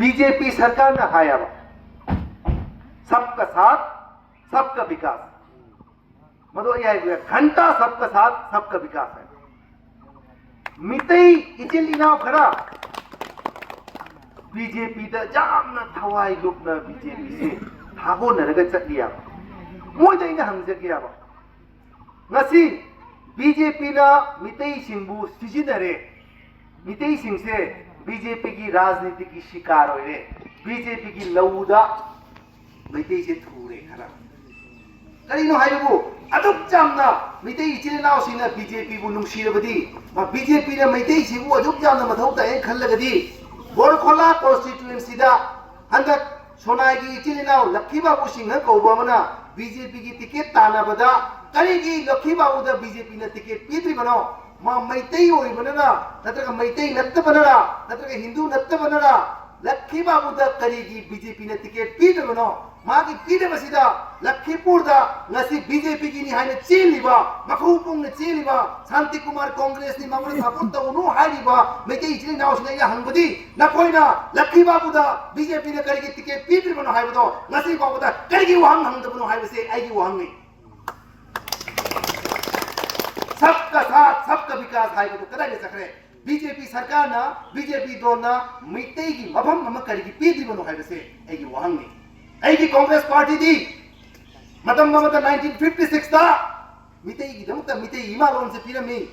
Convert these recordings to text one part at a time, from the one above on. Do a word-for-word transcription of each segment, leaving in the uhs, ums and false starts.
B J ꯄꯤ ꯁꯔꯀꯥꯔꯅ ꯍꯥꯏꯌꯦꯕ, "ꯁꯕꯀꯥ ꯁꯥꯊ, ꯁꯕꯀꯥ ꯕꯤꯀꯥꯁ"꯫ ꯃꯗꯨ ꯑꯩ ꯍꯥꯏꯕꯤꯒꯦ, "ꯘꯟꯇꯥ ꯁꯕꯀꯥ ꯁꯥꯊ, ꯁꯕꯀꯥ ꯕꯤꯀꯥꯁ" ꯍꯥꯏ꯫ ꯃꯤꯇꯩ ꯏꯆꯤꯜ ꯏꯅꯥꯎ ꯈꯔ ꯕꯤ ꯖꯦ ꯄꯤꯗ ꯌꯥꯝꯅ ꯊꯋꯥꯏ ꯂꯨꯞꯅ ꯕꯤ ꯖꯦ ꯄꯤꯁꯦ ꯊꯥꯒꯣꯟꯅꯔꯒ ꯆꯠꯂꯤꯌꯦꯕ꯫ ꯃꯣꯏꯗ ꯑꯩꯅ ꯍꯪꯖꯒꯦꯕ, ꯉꯁꯤ ꯕꯤ ꯖꯦ ꯄꯤꯅ ꯃꯤꯇꯩꯁꯤꯡꯕꯨ ꯁꯤꯖꯤꯟꯅꯔꯦ, ꯃꯤꯇꯩꯁꯤꯡꯁꯦ ꯕꯤ ꯖꯦ ꯄꯤꯒꯤ ꯔꯥꯖꯅꯤꯇꯤꯒꯤ ꯁꯤꯀꯥꯔ ꯑꯣꯏꯔꯦ, ꯕꯤ ꯖꯦ ꯄꯤꯒꯤ ꯂꯧꯗ ꯃꯩꯇꯩꯁꯦ ꯊꯨꯔꯦ ꯈꯔ꯫ ꯀꯔꯤꯅꯣ ꯍꯥꯏꯕꯕꯨ, ꯑꯗꯨꯛ ꯌꯥꯝꯅ ꯃꯤꯇꯩ ꯏꯆꯤꯜ ꯏꯅꯥꯎꯁꯤꯡꯅ ꯕꯤ ꯖꯦ ꯄꯤꯕꯨ ꯅꯨꯡꯁꯤꯔꯕꯗꯤ, ꯕꯤ ꯖꯦ ꯄꯤꯅ ꯃꯩꯇꯩꯁꯤꯕꯨ ꯑꯗꯨꯛ ꯌꯥꯝꯅ ꯃꯊꯧ ꯇꯥꯏꯅ ꯈꯜꯂꯒꯗꯤ, ꯕꯣꯔꯈꯣꯂꯥ ꯀꯣꯟꯁꯇꯤꯇ꯭ꯋꯦꯟꯁꯤꯗ ꯍꯟꯗꯛ ꯁꯣꯅꯥꯏꯒꯤ ꯏꯆꯤꯜ ꯏꯅꯥꯎ ꯂꯛꯈꯤ ꯕꯥꯕꯨ ꯁꯤꯡꯍ ꯀꯧꯕ ꯑꯃꯅ ꯕꯤ ꯖꯦ ꯄꯤꯒꯤ ꯇꯤꯀꯦꯠ ꯇꯥꯟꯅꯕꯗ ꯀꯔꯤꯒꯤ ꯂꯛꯈꯤ ꯕꯥꯕꯨꯗ ꯕꯤ ꯖꯦ ꯄꯤꯅ ꯇꯤꯀꯦꯠ ꯄꯤꯗ꯭ꯔꯤꯕꯅꯣ? ꯃꯥ ꯃꯩꯇꯩ ꯑꯣꯏꯕꯅꯔ, ꯅꯠꯇ꯭ꯔꯒ ꯃꯩꯇꯩ ꯅꯠꯇꯕꯅꯔ, ꯅꯠꯇ꯭ꯔꯒ ꯍꯤꯟꯗꯨ ꯅꯠꯇꯕꯅꯔ? ꯂꯛꯈꯤ ꯕꯥꯕꯨꯗ ꯀꯔꯤꯒꯤ ꯕꯤ ꯖꯦ ꯄꯤꯅ ꯇꯤꯀꯦꯠ ꯄꯤꯗꯕꯅꯣ? ꯃꯥꯒꯤ ꯄꯤꯗꯕꯁꯤꯗ ꯂꯛꯈꯤꯄꯨꯔꯗ ꯉꯁꯤ ꯕꯤ ꯖꯦ ꯄꯤꯒꯤꯅꯤ ꯍꯥꯏꯅ ꯆꯦꯜꯂꯤꯕ, ꯃꯈꯣꯡ ꯄꯨꯡꯅ ꯆꯦꯜꯂꯤꯕ, ꯁꯥꯟꯇꯤ ꯀꯨꯃꯥꯔ ꯀꯣꯡꯒ꯭ꯔꯦꯁꯅꯤ, ꯃꯉꯣꯟꯗ ꯁꯄꯣꯔꯠ ꯇꯧꯒꯅꯨ ꯍꯥꯏꯔꯤꯕ ꯃꯩꯇꯩ ꯏꯆꯤꯜ ꯏꯅꯥꯎꯁꯤꯡꯅ ꯑꯩꯅ ꯍꯪꯕꯗꯤ, ꯅꯈꯣꯏꯅ ꯂꯛꯈꯤ ꯕꯥꯕꯨꯗ ꯕꯤ ꯖꯦ ꯄꯤꯅ ꯀꯔꯤꯒꯤ ꯇꯤꯀꯦꯠ ꯄꯤꯗ꯭ꯔꯤꯕꯅꯣ ꯍꯥꯏꯕꯗꯣ ꯉꯁꯤ ꯐꯥꯎꯕꯗ ꯀꯔꯤꯒꯤ ꯋꯥꯍꯪ ꯍꯪꯗꯕꯅꯣ ꯍꯥꯏꯕꯁꯦ ꯑꯩꯒꯤ ꯋꯥꯍꯪꯅꯤ꯫ ꯁꯕꯀꯥ ꯁꯥꯊ, ꯁꯕꯀꯥ ꯕꯤꯀꯥꯁ ꯍꯥꯏꯕꯗꯨ ꯀꯗꯥꯏꯗ ꯆꯠꯈ꯭ꯔꯦ? ꯕꯤ ꯖꯦ ꯄꯤ ꯁꯔꯀꯥꯔꯅ, ꯕꯤ ꯖꯦ ꯄꯤ ꯗꯣꯟꯅ ꯃꯩꯇꯩꯒꯤ ꯃꯐꯝ ꯑꯃ ꯀꯔꯤꯒꯤ ꯄꯤꯗ꯭ꯔꯤꯕꯅꯣ ꯍꯥꯏꯕꯁꯦ ꯑꯩꯒꯤ ꯋꯥꯍꯪꯅꯤ꯫ ꯑꯩꯒꯤ ꯀꯣꯡꯒ꯭ꯔꯦꯁ ꯄꯥꯔꯇꯤꯗꯤ ꯃꯇꯝ ꯑꯃꯗ ꯅꯥꯏꯟꯇꯤꯟ ꯐꯤꯐꯇꯤ ꯁꯤꯛꯁꯇ ꯃꯤꯇꯩꯒꯤꯗꯃꯛꯇ ꯃꯤꯇꯩ ꯏꯃꯥꯂꯣꯟꯁꯦ ꯄꯤꯔꯝꯃꯤ꯫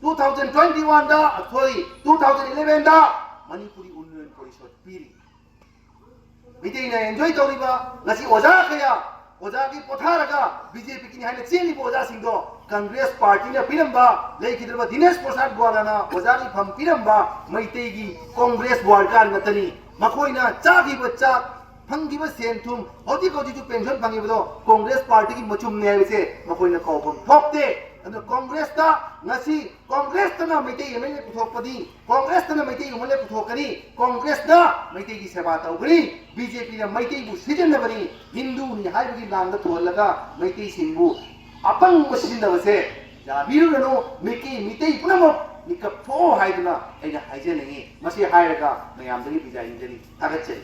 ꯇꯨ ꯊꯥꯎꯖꯟ ꯇ꯭ꯋꯦꯟꯇꯤ ꯋꯥꯟꯗ, ꯁꯣꯔꯤ, ꯇꯨ ꯊꯥꯎꯖꯟ ꯏꯂꯦꯚꯦꯟꯗ ꯃꯅꯤꯄꯨꯔꯤ ꯎꯟꯅꯌꯣꯟ ꯄꯣꯔꯤꯁꯣꯗ ꯄꯤꯔꯤ꯫ ꯃꯤꯇꯩꯅ ꯑꯦꯟꯖꯣꯏ ꯇꯧꯔꯤꯕ, ꯉꯁꯤ ꯑꯣꯖꯥ ꯀꯌꯥ ꯑꯣꯖꯥꯒꯤ ꯄꯣꯊꯥꯔꯒ ꯕꯤ ꯖꯦ ꯄꯤꯒꯤꯅꯤ ꯍꯥꯏꯅ ꯆꯦꯜꯂꯤꯕ ꯑꯣꯖꯥꯁꯤꯡꯗꯣ ꯀꯪꯒ꯭ꯔꯦꯁ ꯄꯥꯔꯇꯤꯅ ꯄꯤꯔꯝꯕ, ꯂꯩꯈꯤꯗ꯭ꯔꯕ ꯗꯤꯅꯦꯁ ꯄ꯭ꯔꯁꯥꯗ ꯒꯣꯋꯥꯂꯥꯅ ꯑꯣꯖꯥꯒꯤ ꯐꯝ ꯄꯤꯔꯝꯕ ꯃꯩꯇꯩꯒꯤ ꯀꯣꯡꯒ꯭ꯔꯦꯁ ꯋꯥꯔꯀꯔ ꯉꯥꯛꯇꯅꯤ꯫ ꯃꯈꯣꯏꯅ ꯆꯥꯈꯤꯕ ꯆꯥꯛ, ꯐꯪꯈꯤꯕ ꯁꯦꯟ ꯊꯨꯝ, ꯍꯧꯖꯤꯛ ꯍꯧꯖꯤꯛꯁꯨ ꯄꯦꯟꯁꯟ ꯐꯪꯉꯤꯕꯗꯣ ꯀꯣꯡꯒ꯭ꯔꯦꯁ ꯄꯥꯔꯇꯤꯒꯤ ꯃꯆꯨꯝꯅꯤ ꯍꯥꯏꯕꯁꯦ ꯃꯈꯣꯏꯅ ꯀꯥꯎꯐꯝ ꯊꯣꯛꯇꯦ꯫ ꯑꯗꯨꯅ ꯀꯣꯡꯒ꯭ꯔꯦꯁꯇ ꯉꯁꯤ ꯀꯣꯡꯒ꯭ꯔꯦꯁꯇꯅ ꯃꯩꯇꯩ ꯑꯦꯝ ꯑꯦꯜ ꯑꯦ ꯄꯨꯊꯣꯛꯄꯗꯤ, ꯀꯣꯡꯒ꯭ꯔꯦꯁꯇꯅ ꯃꯩꯇꯩ ꯑꯦꯝ ꯑꯦꯜ ꯑꯦ ꯄꯨꯊꯣꯛꯀꯅꯤ, ꯀꯣꯡꯒ꯭ꯔꯦꯁꯅ ꯃꯩꯇꯩꯒꯤ ꯁꯦꯕꯥ ꯇꯧꯒꯅꯤ, ꯕꯤ ꯖꯦ ꯄꯤꯅ ꯃꯩꯇꯩꯕꯨ ꯁꯤꯖꯤꯟꯅꯕꯅꯤ, ꯍꯤꯟꯗꯨꯅꯤ ꯍꯥꯏꯕꯒꯤ ꯂꯥꯡꯗ ꯊꯨꯍꯜꯂꯒ ꯃꯩꯇꯩꯁꯤꯡꯕꯨ ꯑꯄꯪꯕ ꯁꯤꯖꯤꯟꯅꯕꯁꯦ ꯌꯥꯕꯤꯔꯨꯔꯅꯨ꯫ ꯃꯤꯀꯤ ꯃꯤꯇꯩ ꯄꯨꯝꯅꯃꯛ ꯃꯤꯀꯞ ꯊꯣꯛꯑꯣ ꯍꯥꯏꯗꯨꯅ ꯑꯩꯅ ꯍꯥꯏꯖꯅꯤꯡꯉꯤ꯫ ꯃꯁꯤ ꯍꯥꯏꯔꯒ ꯃꯌꯥꯝꯗꯒꯤ ꯕꯤꯗꯥꯏ ꯅꯤꯖꯔꯤ꯫ ꯊꯥꯒꯠꯆꯔꯤ꯫